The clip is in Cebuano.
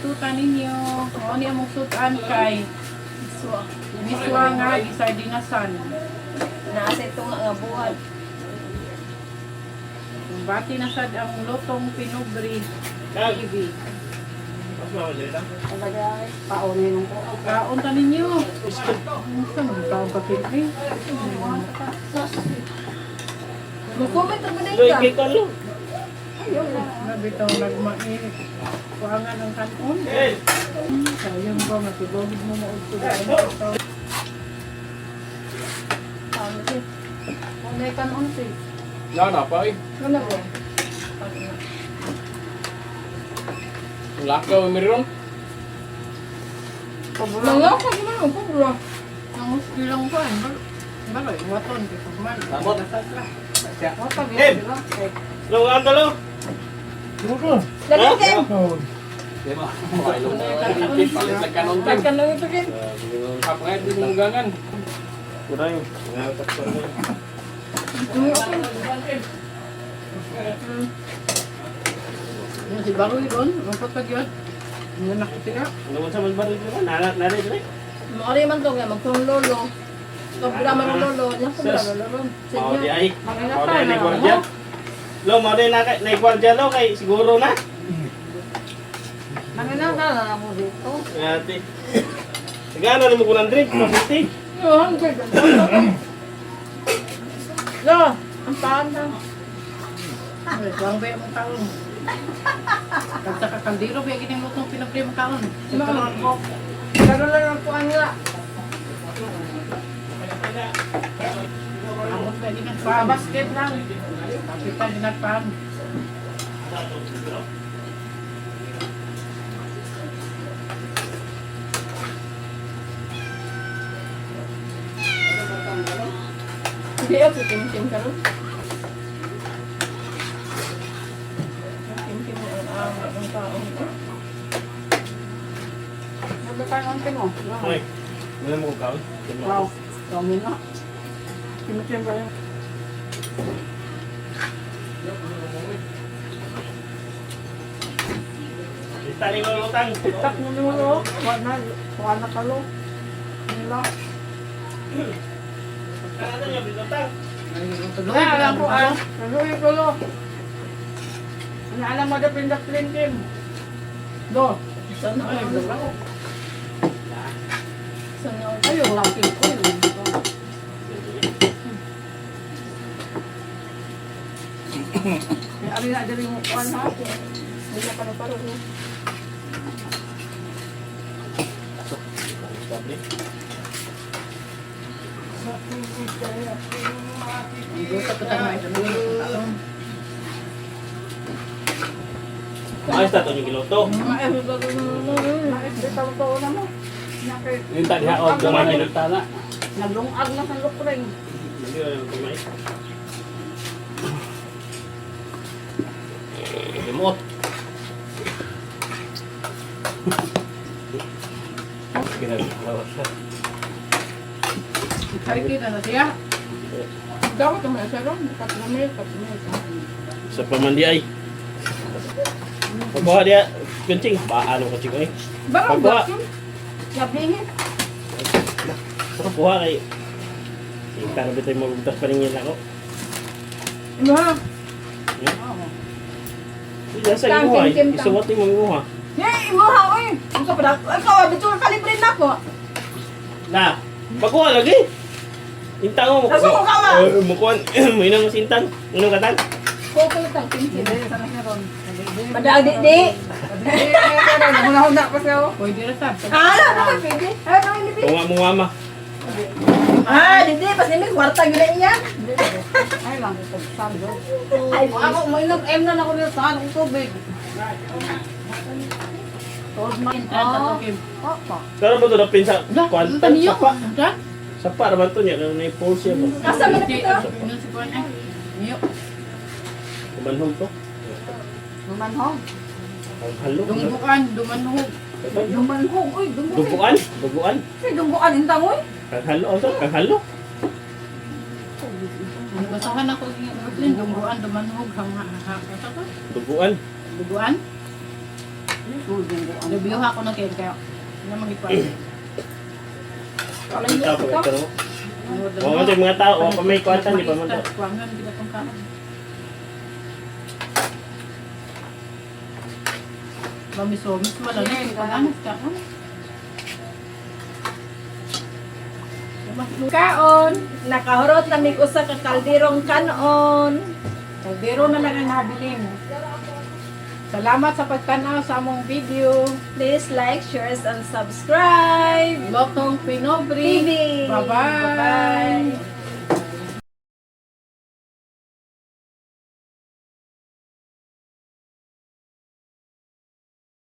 Bisita ninyo. Mao ni among sudan kay Miswa. miswa nga gisardinasan. Nasa ito nga nga buhat. Bati na sad ang lutong pinubri TV. Talaga, paunin ko. Kaon ta ninyo. Unsa man kaon ka kini? Mag-comment ang ganay Loy, ka. kay kalo. Nabitaw nagmai. Kuangan ang kanon. Sayang ba matibogid mo maudto ito. Tama siya. Kung may kanon siya. Na na pa eh. Ano ba? Lakaw meron. Mga ka naman ang kubra. Ang ilang ko ay baloy waton kay pagman. Samot. Watag Em! Lo, ang dalo. Lagi Ken. Kanon Lagi kanon ito Ken. Kapag di munggangan. Kurang. Yung si Baroy ron, mapatag yun. Nga nakitira. Ano mo sa man baril ko na? Nara dre. Maari man to nga magtong lolo. Kubra man ang lolo. Yang kubra lolo ron. Mao di Sige. ay. Mao di na gwardiya. Lo, mao di na kay na gwardiya lo kay siguro na. Nanginang na lang mo dito. Ate. Gano ni mo kunan drink, 50. Yung Lo, ang paan na. Ay, kuwang ba yung taon? Pag sa kakandiro, ba yung lutong pinabri mo kaon? Sa karon ko. Pero lang ang kuan nila. Amot ba ginagpaan? Basket lang. Kapitan ginagpaan. Hindi ako tim-tim ka ron. Tim-tim mo ang ang ang tao. Nagkakaroon mo. Hoy. Wala mo kaon. Wow. Dami na. Kimitim ba yun? Tani mo lutang. Tak mo nulo. Wala wala kalo. Nila. Ano niya lutang? Ay, alam ko ah. Naluwi ko lo. Alam mo da pindak tim. Do. Saan na Ay, ako? dalaw. Saan na ako? Ayo, laki ko. Ari na diri mo kuan ha. Hindi na pa na paro. Gusto ko tayo maitulong. Ayos ta to yung giluto. Mais bitaw to na mo. Nakay Yung tadi ha og Kumain gamay tala. nalungag na sa lukring. Hindi wala mo kumain. Limot. Ginagawa siya. Kay kita na siya. Dapat naman siya ron. Katlumil, katlumil. Sa pamandi ay. Pagkuha dia, kuncing. Ba, ano kuncing ko eh. Barang Pagkuha. ba? Labihin. Pagkuha kay... Kita na ba tayo magugtas pa rin yun ako? Ano ha? Nasa Tang, imuha kim, kim, eh. tang. Isuwat yung mga imuha. Hey, imuha oy. Ang kapra. Ikaw dito ka kalibre na ko. Na, pagkuha lagi. Intang mo. Nasa ko ka, ma? Eh, mukuan. Mainom mo si Intang. Inom ka tang. Koko tang tim-tim. Hindi, sana siya ron. Madaag di di. Huna-huna pa siya. oh. Pwede ra sad. Ah, ano na pwede. Ah, no ini Tunga mo mama. Ah, di di pas ini kwarta gyud na iya. Ay lang, sando. Ay, Ako, mainom M na ako nila saan ang tubig. Tod man. Ah, okay. Papa. Pero ba ito na pinsa? Lah, Kuan unta niyo. Sapa. Unta? Sapa naman to niya. Nang na-pulse siya ba? Asa man ito? Ano si Kuan eh? Niyo. Kumanhog to. Dumanhog. Ang halo. Dungguan, dumanhog. Dumanhog. Uy, dumanhog. Duguan. Duguan. Ay, duguan. Intang, uy. Ang halo. Ano? Ang halo. Basahan ako yung dungguan, dumanhog, hang ha ha. Asa to? Duguan. Duguan? Review ako na kayo kaya. Ano magipa. Tao pa ito. Wa man to yung mga tao, wa pa may kwarta, di pa man to. Kuangan di ba tong kaon? Mamisomis wala na yung paganas kaon. Kaon, nakahurot na mig usa ka kalderong kanon. Kaldero na lang ang nabilin. Salamat sa pagtanaw sa among video. Please like, share, and subscribe. Lotong Pinobre. TV. Bye-bye. Bye-bye.